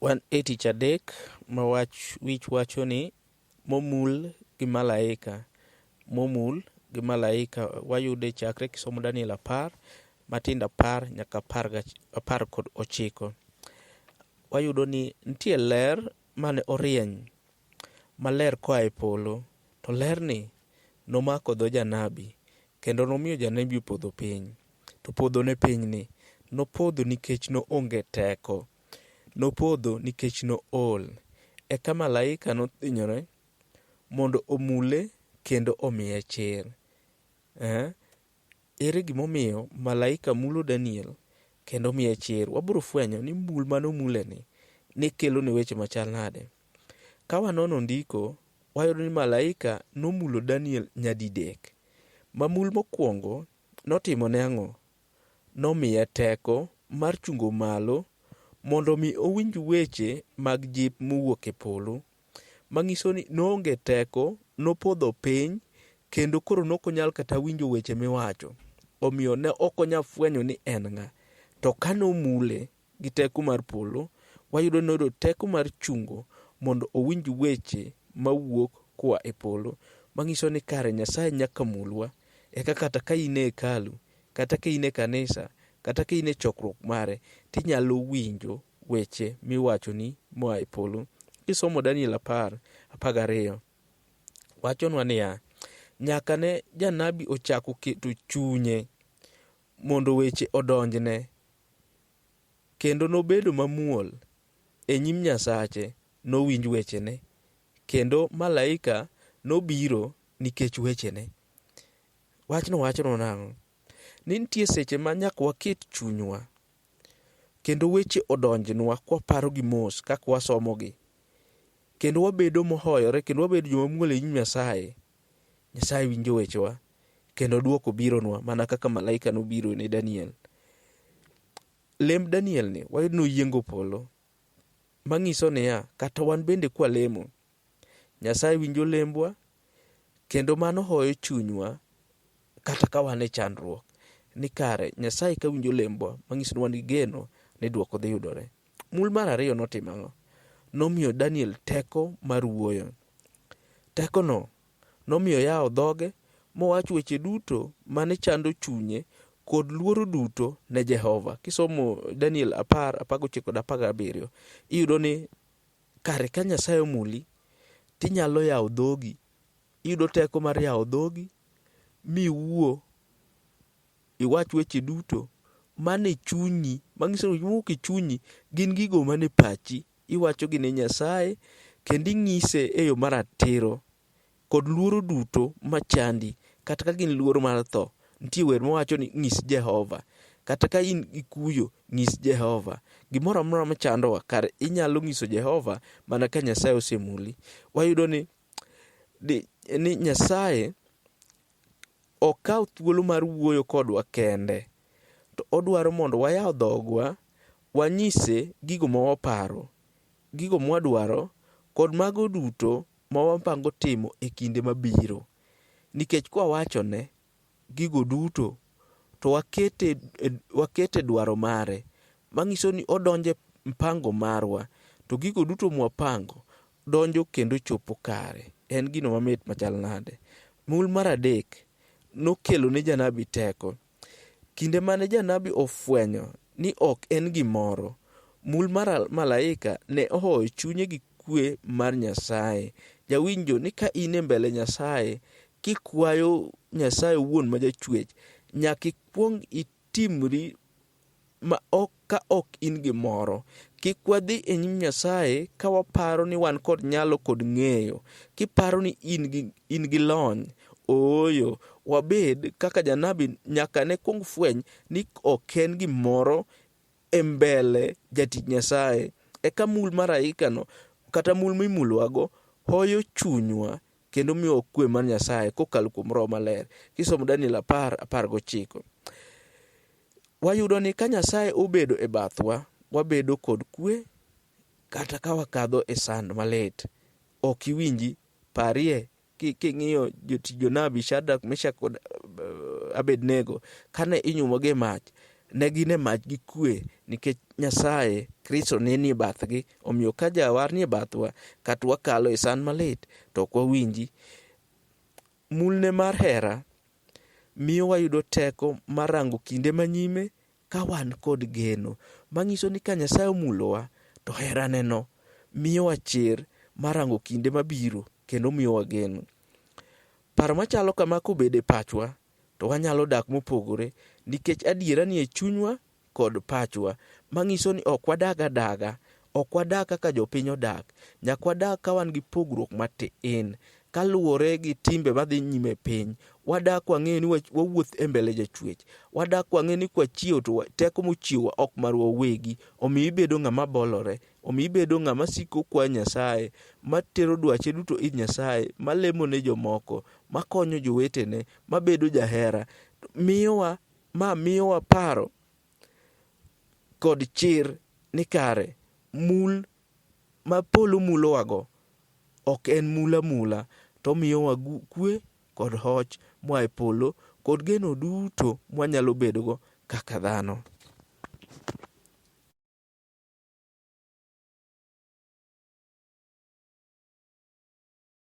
Wan e tich adek ma wach wich wacho ni momul gi malaika. Momul gi malaika wayude chakre kisomo Daniel apar matindo apar nyaka apar kod ochiko. Wayudo ni nitie ler mane orieny maler koa e polo to lerni nomako dho janabi kendo nomiyo janabi opodho piny. To podho ne piny ni nopodho nikech noonge teko. Nopodho nikech nool. Eka malaika nothinyore mondo omule kendo omiye chir. Ere gimomiyo malaika mulo Daniel kendo miye chir? Wabiro fwenyo ni mul mane omule ni ne kelo ne weche machal nade. Ka wanono ndiko, wayudo ni malaika nomulo Daniel nyadidek. Ma mul mokwongo notimone ang'o? Nomiye teko mar chungo malo mondo mi owinj weche mag jip mowuok e polo. Manyiso ni noonge teko, nopodho piny kendo koro nokonyal kata winjo weche miwacho. Omiyo ne ok onyal fwenyo ni en ng'a. To ka nomule gi teko mar polo, wayudo ni noyudo teko mar chungo mondo owinj weche mawuok koa e polo. Manyiso ni kare Nyasaye nyaka mulwa eka kata ka in e hekalu, kata ka in e kanisa, kata ka in e chokruok mare, tinyalo winjo weche miwachoni moa e polo. Kisomo Daniel apar, apar gariyo, wachonwa niya, nyaka ne janabi ochako keto chunye mondo weche odonjne, kendo nobedo mamuol e nyim Nyasache, nowinj wechene, kendo malaika nobiro nikech wechene. Wachno wachonwa nang'o? Ni nitie seche ma nyaka waket chunywa kendo weche odonjnwa kwaparogi mos kaka wasomogi. Kendo wabedo mohoyore kendo wabedo joma muol e nyim Nyasaye. Nyasaye winjo wechewa kendo dwoko bironwa mana kaka malaika nobiro ne Daniel. Lemb Daniel ni wayudo ni oyiengo polo manyiso niya kata wan bende kwalemo Nyasaye winjo lembwa kendo mano hoyo chunywa kata ka wan e chandruok ni kare Nyasaye ka winjo lembwa manyiso ni wan gi geno ni dwoko dhi yudore. Mul mar ariyo notimo ang'o? Nomiyo Daniel teko mar wuoyo. Tekono nomiyo oyawo dhoge mowach weche duto mane chando chunye kod luoro duto ne Jehova. Kisomo Daniel apar, apar gochiko kod apar gabiriyo, iyudo ni kare ka Nyasaye omuli, tinyalo yawo dhogi, iyudo teko mar yawo dhogi miwuo, iwach weche duto mane chunyi, manyiso ni weche mowuok e chunyi gin gigo mane pachi, iwachogi ne Nyasaye kendo inyise e yo maratiro kod luoro duto machandi, kata ka gin luoro mar tho. Nitie wer mawacho ni nyis Jehova. Kata ka in gi kuyo, nyis Jehova. Gimoro amora machandowa, kare inyalo nyiso Jehova mana ka Nyasaye osemuli. Wayudo ni, ni Nyasaye ok kaw thuolo mar wuoyo kodwa kende, to odwaro mondo wayaw dhogwa, wanyise gigo ma waparo, gigo mwadwaro, kod mago duto ma wapango timo e kinde mabiro. Nikech kwawachone gigo duto, to wakete, wakete dwaro mare, manyiso ni odonjo e mpango marwa, to gigo duto mwapango donjo kendo chopo kare. En gino mamit machal nade. Mul mar adek nokelo ne janabi teko. Kinde mane janabi ofwenyo ni ok en gimoro, mul mar malaika ne ohoyo chunye gi kwe mar Nyasaye. Jawinjo ni ka in e mbele Nyasaye, kikwayo Nyasaye owuon ma jachwech, nyaka ikwong itimri ma ok ka ok in gimoro. Kik wadhi e nyim Nyasaye ka waparo ni wan kod nyalo kod ng'eyo. Kiparo ni in gi, in gi lony. Ooyo, wabed kaka janabi nyaka ne kwong fweny ni ok en gimoro e mbele jatich Nyasaye. Eka mul maraikano kata mul mimulowago hoyo chunywa kendo miyowa kwe mar Nyasaye kokalo kuom Roho Maler. Kisomo Daniel apar, apar gochiko. Wayudo ni ka Nyasaye obedo e bathwa, wabedo kod kwe kata ka wakadho e sand malit. Ok iwinji, parie king'iyo jotich jonabi Shadrach, Meshach kod Abednego kane inyumogi e mach, Ne gin e mach gi kwe nikech Nyasaye, Kristo ne nie bathgi. Omiyo ka jawar nie bathwa, kata wakalo e san malit, to ok wawinji. Mulne mar hera miyo wayudo teko mar rango kinde manyime ka wan kod geno. Manyiso ni ka Nyasaye omulowa, to heraneno miyowa chir mar rango kinde mabiro kendo miyowa geno. Paro machalo kama kobedo e pachwa, to wanyalo dak mopogore nikech adiera ni e chunywa kod pachwa manyiso ni ok wadag adaga, ok wadag kaka jopiny odak. Nyaka wadag ka wan gi pogruok matin kaluwore gi timbe madhi nyime e piny. Wadak kwang'eyo ni wawuotho e mbele jachwech. Wadak kwang'eyo ni kwachiew to teko mochiwowa ok marwa wawegi. Omiyo ibedo ng'ama bolore, omiyo ibedo ng'ama siko kwayo Nyasaye, matero dwache duto ir Nyasaye, malemo ne jomoko, makonyo jowetene, mabedo jahera. Miyowa, ma miyowa paro kod chir ni kare mul ma polo mulowago ok en mul amula to omiyowa kwe kod hoch moa e polo kod geno duto mwanyalo bedogo kaka dhano.